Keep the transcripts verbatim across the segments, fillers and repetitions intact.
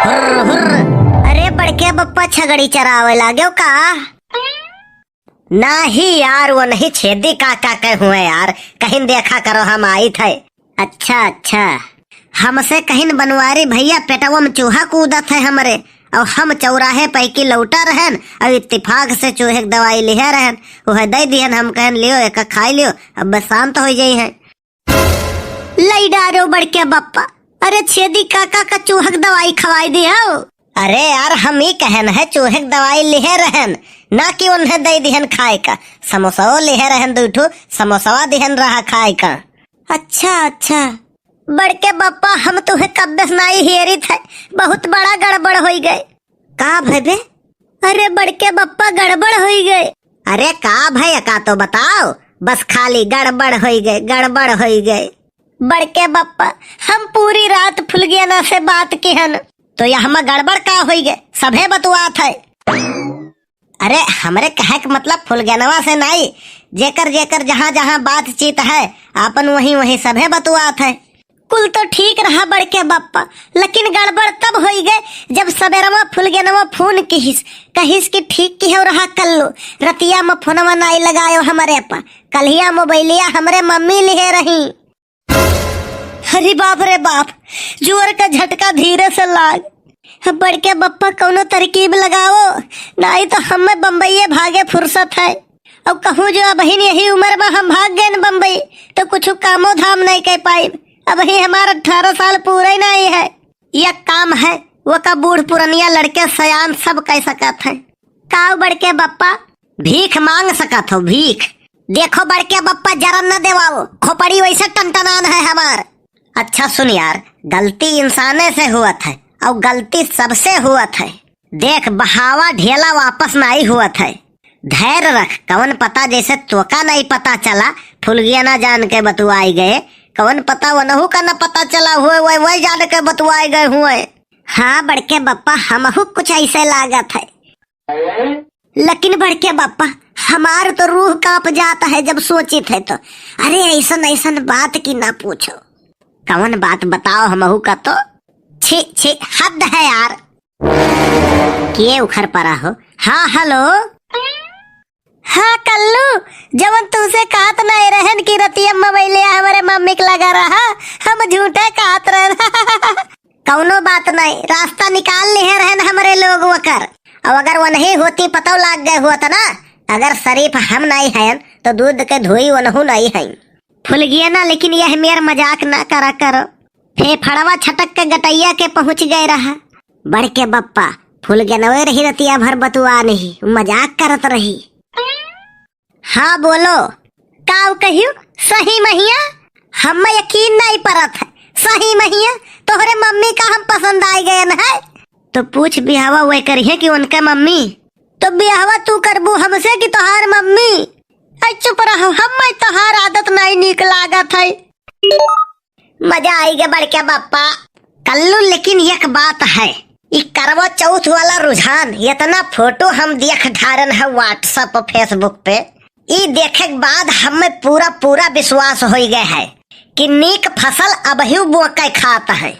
हुर्र, हुर्र। अरे बड़के बप्पा, छगड़ी चरावे लाग्यो का? नाही यार, वो नहीं, छेदी काका के हुए यार, कहिन देखा करो, हम आइत है। अच्छा, अच्छा। हमसे कहिन बनवारी भइया, पेटवा में चूहा कूदत है हमरे, अउर हम चौराहे पै की लौटा रहन, अउर इत्तेफाक से चूहे के दवाई लिहे रहन, उहे दइ दिहन, हम कहन लियो, एका खाइ लियो, अब बस शांत होइ जइहैं। लइ डारो बड़के बप्पा, अरे छेदी काका का चूहा के दवाई खवाइ दिहो। अरे यार, हम ई कहन है, चूहे के दवाई लिहे रहन, ना कि उन्हें दइ दिहन खाए का। समोसवो लिहे रहन, दुइ ठो समोसवा दिहन रहा खाए का। अच्छा, अच्छा। बड़के बप्पा, हम तुहे कब्बे से नाई हेरित है, बहुत बड़ा गड़बड़ होइ गए। का भय बे? अरे बड़के बप्पा, गड़बड़ होइ गए। अरे का भय, का तो बताओ, बस खाली गड़बड़ होइ गए, गड़बड़ होइ गए। बड़के बप्पा, हम पूरी रात फुलगेना से बात किहन। तो यहमा गड़बड़ का होइ गए, सभे बतुआत है। अरे, हमरे कहे के मतलब फुलगेनवा से नाई, जेकर जेकर जहाँ जहाँ बातचीत है, आपन वहीं वहीं सभे बतुआत है। कुल तो ठीक रहा बड़के बप्पा, लेकिन गड़बड़ तब होइ गए जब सबेरवा फुलगेनवा फोन किहिस, कहिस कि ठीक किहो रहा कल्लू, रतिया में फोनवा नाई लगायो हमरे पा, कल्हिया मोबाइलिया हमरे मम्मी लिहे रही। अरे बाप रे बाप, जोर का झटका धीरे से लाग। अब बड़के बप्पा कउनो तरकीब लगाओ, नाई तो हमें बम्बईये भागे फुर्सत है। अब कहूँ जो अबहिन यही उमर में हम भाग गए न बम्बई, तो कुछ कामो धाम नहीं कर पाइब। अबही हमार अठारह साल पूरे नहीं है। यह काम है, वो का बूढ़ पुरनिया लड़के सयान सब कह सकत हैं। काऊ बड़के बप्पा? भीख मांग सकत हो, भीख। देखो बड़के बप्पा, जरन न देवाओ, खोपड़ी वैसे टनटनान है हमार। अच्छा सुन यार, गलती इंसाने से हुअत है और गलती सबसे हुअत है। देख, बहावा ढेला वापस नाई हुअत है। धैर्य रख, कवन पता जैसे तोका नाई पता चला, फुलगिया ना जान के बतुआई गए, कवन पता वनहू का न पता चला हुए, वह, वह जान के बतुआई गए हुए। हाँ बड़के बप्पा, हमहू कुछ ऐसे लागत है। लेकिन बड़के बप्पा, हमार तो रूह कांप जात है जब सोचित है तो। अरे ऐसन ऐसन बात की ना पूछो। कवन बात बताओ हमहू का तो? छी छी, हद है यार। के उखर परा हो? हाँ हेलो। हाँ कल्लू, जवन तुसे कहत नहीं रहन कि रतिया मोबाइलिया हमरे मम्मी के लगा रहा, हम झूठे कहत रहन। कउनो बात नहीं, रास्ता निकाल लिहे रहन हमरे लोग वकर। अब अगर वनही होती पतौ लाग गए हुआ त ना, अगर शरीफ हम नहीं हयन तो दूध के धोई वनहू नहीं हई। फुलगिया ना, लेकिन यह मेर मजाक ना करा करो। फेफड़वा छटक के गटैया के पहुँच गए रहा। बड़के बप्पा, फुलगेनवे रही रतिया भर बतुआ नहीं, मजाक करत रही। हाँ बोलो। काऊ कहियो? सही महिया? हम्मे यकीन नहीं परत है। सही महिया, तोहरे मम्मी का हम पसंद आइ गयन है। तो पूछ बिहावा वह करिहे कि उनके मम्मी। तो बिहावा तू करबू हमसे कि तोहार मम्मी? ऐ चुप रहो, हम्मे तोहार आदत नहीं नीक लागत है। मजा आइगे बड़के बप्पा। कल्लू, लेकिन एक बात है, ई करवा चौथ वाला रुझान, इतना फोटो हम देख ढारन है WhatsApp, Facebook पे, ई देखे के बाद हमें पूरा, पूरा विश्वास होइ गए है कि नीक फसल अबहियो बोके खात है।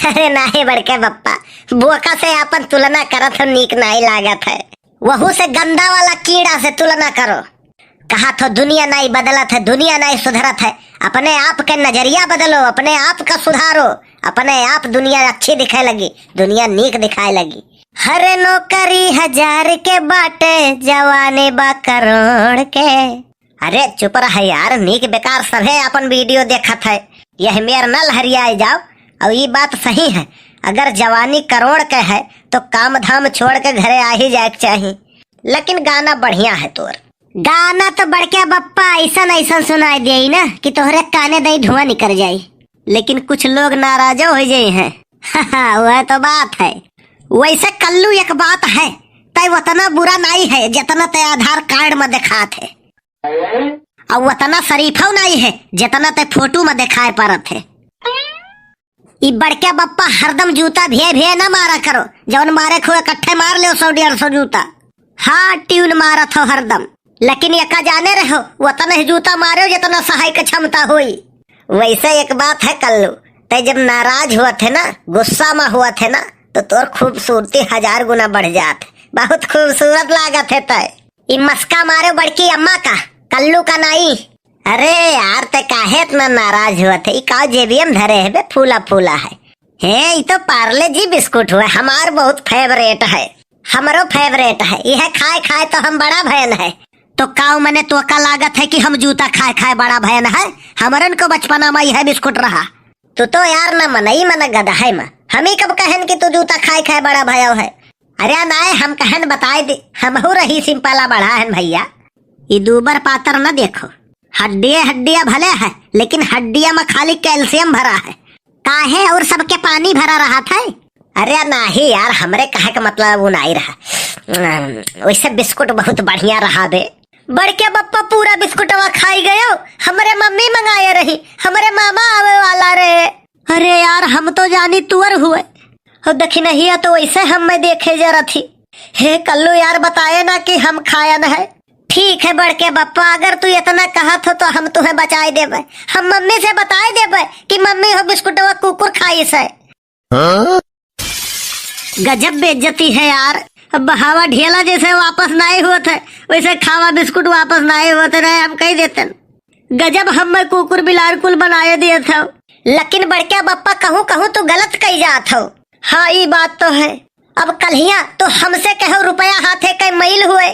अरे नाहीं बड़के बप्पा, बोका से आपन तुलना करत हो, नीक नाहीं लागत है, वहू से गंदा वाला कीड़ा से तुलना करो। कहा थो दुनिया नाई बदलत है, दुनिया नाई सुधरत है। अपने आप के नजरिया बदलो, अपने आप का सुधारो, अपने आप दुनिया अच्छी दिखे लगी, दुनिया नीक दिखाए लगी। हरे नौकरी हजार के बाटे, जवानी बा करोड़ के। अरे चुप रह यार, नीक बेकार सभे अपन video देखत है, यह मेर न लहरियाए जाओ। और ये बात सही है, अगर जवानी करोड़ के है तो काम धाम छोड़ के घरे आ ही जाए के चाही। लेकिन गाना बढ़िया है तोर। गाना तो बड़के बप्पा ऐसन ऐसन सुनाई देई ना कि तोहरे काने दई धुआं निकल जाई। लेकिन कुछ लोग नाराजो हो जाई हैं। वह तो बात है। वैसे कल्लू एक बात है, तय उतना बुरा नहीं है जितना तय आधार कार्ड में दिखात है, और उतना शरीफो नहीं है जितना तय फोटो में दिखाए पड़त है। ई बड़के बप्पा हरदम जूता भे भे न मारा करो, जवन मारे को इकट्ठे मार लो सौ डेढ़ सौ जूता। हाँ, ट्यून मारत हो हरदम, लेकिन एका जाने रहो, उतना ही जूता मारो जितना सहाय के क्षमता होई। वैसे एक बात है कल्लू, तै जब नाराज हुआ थे ना, गुस्सा में हुआ थे ना, तो तोर खूबसूरती हजार गुना बढ़ जात। बहुत खूबसूरत लागत है तय। ई मस्का मारे बड़की अम्मा का, कल्लू का नाई। अरे यार, ते काहे इतना नाराज हुआ थे? ई का जेबिया में धरे है बे, फूला फूला है। हे, ई तो पार्ले जी बिस्कुट हुए, हमार बहुत फेवरेट है। हमरो फेवरेट है, यह खाए खाए तो हम बड़ा भयन है। तो काऊ मने तो का लागत है कि हम जूता खाए खाए बड़ा भयन है? हमरन को बचपना में यह बिस्कुट रहा। तू तो यार ना मनई मन गधा है मा। हम ही कब कहन कि तू जूता खाए खाए बड़ा भयो है? अरे नाय, हम कहन बताए दे, हमहू रही सिंपला बढ़ा हन भैया। ई दूबर पातर न देखो, हड्डिये हड्डिया भले है, लेकिन हड्डिया में खाली कैल्शियम भरा है। काहे और सबके पानी भरा रहा था? अरे नाही यार, हमरे कहे का मतलब वो नाही रहा। अम, वैसे बिस्कुट बहुत बढ़िया रहा बे। बड़के बप्पा पूरा बिस्कुटवा खाई गयो। हमरे मम्मी मंगाए रही, हमरे मामा आवे वाला रहे। अरे यार, हम तो जानी तुअर हुए। और देखी नहीं है तो वैसे हम मैं देखे जरत ही। हे कल्लू यार, बताए ना कि हम खायन है। ठीक है बड़के बप्पा, अगर तू इतना कहत हो तो हम तुहे बचाए देबे। हम मम्मी से बताए देबे कि मम्मी हो बिस्कुटवा कुकुर खाइस है। हाँ? गजब बेइज्जती है यार। अब बहावा ढेला जैसे वापस नाई होत है, वैसे खावा बिस्कुट वापस नाई होत रहे, हम कही देतन। गजब हम मैं कुकुर बिलार कुल बनाए दिए था। लेकिन बड़के बप्पा, कहूँ कहूँ तू गलत कही जात हो। हाँ, ई बात तो है। अब कल्हिया तो हमसे कहो रुपया हाथे के मैल हुए।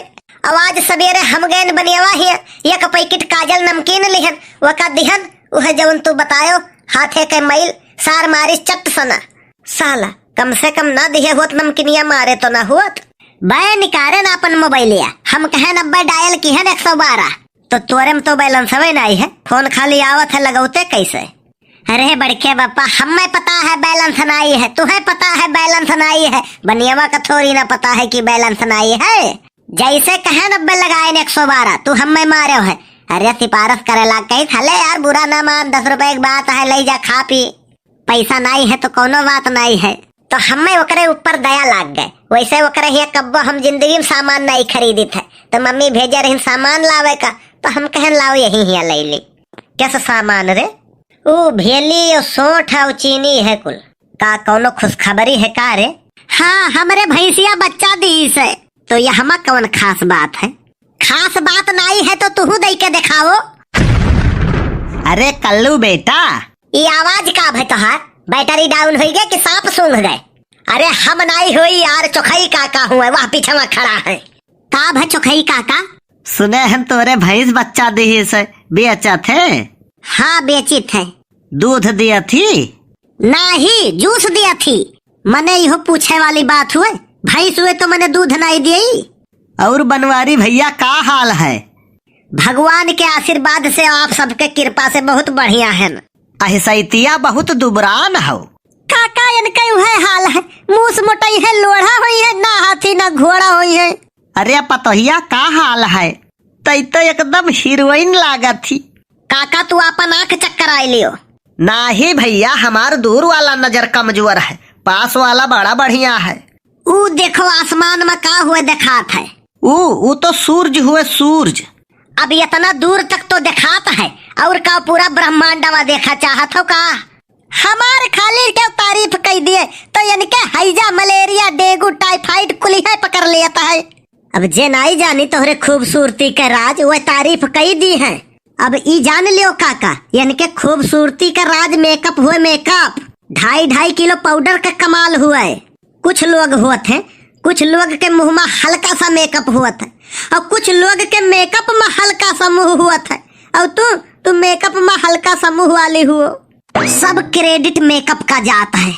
अब आज सवेरे हम गएन बनियवा हिया, एक पैकेट काजल नमकीन लिहन, वका दिहन, उहे जौन तू बतायो, हाथे के मैल, सार मारिस चट सना। साला, कम से कम ना दिहे होत नमकीनिया, मारे तो ना होत। बे निकारे ना अपन मोबाइलिया, हम कहेन अब्बे डायल किहन एक सौ बारह, तो तोरे में तो बैलेंसवे नाई है, फोन खाली आवत है, लगौते कैसे? अरे बड़के बापा, हमें पता है बैलेंस नाई है, तुहे पता है बैलेंस नाई है, बनियवा का थोड़ी ना पता है कि बैलेंस नाई है। जैसे कहे न बे लगाए ने एक सौ बारह, तू हमें मारे है। अरे सिफारिश करे लाग कही, "हले यार बुरा ना मान, दस रुपए की बात है, ले जा खा पी, पैसा नाई है तो कौनो बात नाई है।" तो हमें ओकरे ऊपर दया लाग गए। वैसे ओकरे हिया कब्बो हम जिंदगी में सामान नाई खरीदित है, तो मम्मी भेजे रही सामान लावे का, तो हम कहन लाओ यही हिया ले ली। कैसा सामान रे? ऊ भेली, ओ सोंठ, ओ चीनी है कुल। का कौनो खुशखबरी है का रे? हाँ, हमरे भैंसिया बच्चा दीस है। तो यहमा कौन खास बात है? खास बात नाई है तो तुहू दई के देखाओ। अरे कल्लू बेटा। ई आवाज का भे तोहार? बैटरी डाउन होई गए कि सांप सूंघ गए? अरे हम नाई होई यार, चोखई काका हुए, वह पीछे में खड़ा है। का भे चोखई काका? सुने हम तोरे भैंस बच्चा दिहिस है, बेचत है? हाँ, बेचित है। दूध दिया थी? नाही, जूस दिया थी। मने इहो पूछे वाली बात हुए, भैंस हुए तो मने दूध नाही दियई। और बनवारी भैया का हाल है? भगवान के आशीर्वाद से, आप सबके कृपा से बहुत बढ़िया है। अहिसैतिया बहुत दुबरान हो। काका इनके उहे हाल है, मूस मोटई है, लोढ़ा होई है, ना हाथी ना घोड़ा होई है। अरे पतोहिया का हाल है? तई तो एकदम हीरोइन लागत थी। काका तू आपन आंख चक्कर आए लियो। नाही भैया, हमार दूर वाला नजर कमजोर है, पास वाला बड़ा बढ़िया है। ऊ देखो आसमान में का हुए देखात है। ऊ, ऊ तो सूरज हुए, सूरज। अब इतना दूर तक तो देखात है, और का पूरा ब्रह्मांडवा देखा चाहत हो का? हमार खाली के तारीफ कई दिए तो इनके हैजा, मलेरिया, डेंगू, टाइफाइड कुलिहे पकड़ लेता है। अब जे नाई जानी तोहरे खूबसूरती के राज, वह तारीफ कई दी है। अब ई जान लियो काका, इनके खूबसूरती का राज मेकअप हुए, मेकअप। ढाई ढाई किलो पाउडर का कमाल हुए। कुछ लोग होत हैं, कुछ लोग के मुंह में हल्का सा मेकअप होत है, और कुछ लोग के मेकअप में हल्का सा मुंह होत है, और तू, तू मेकअप में हल्का सा मुंह वाली हुओ। सब क्रेडिट मेकअप का जात है।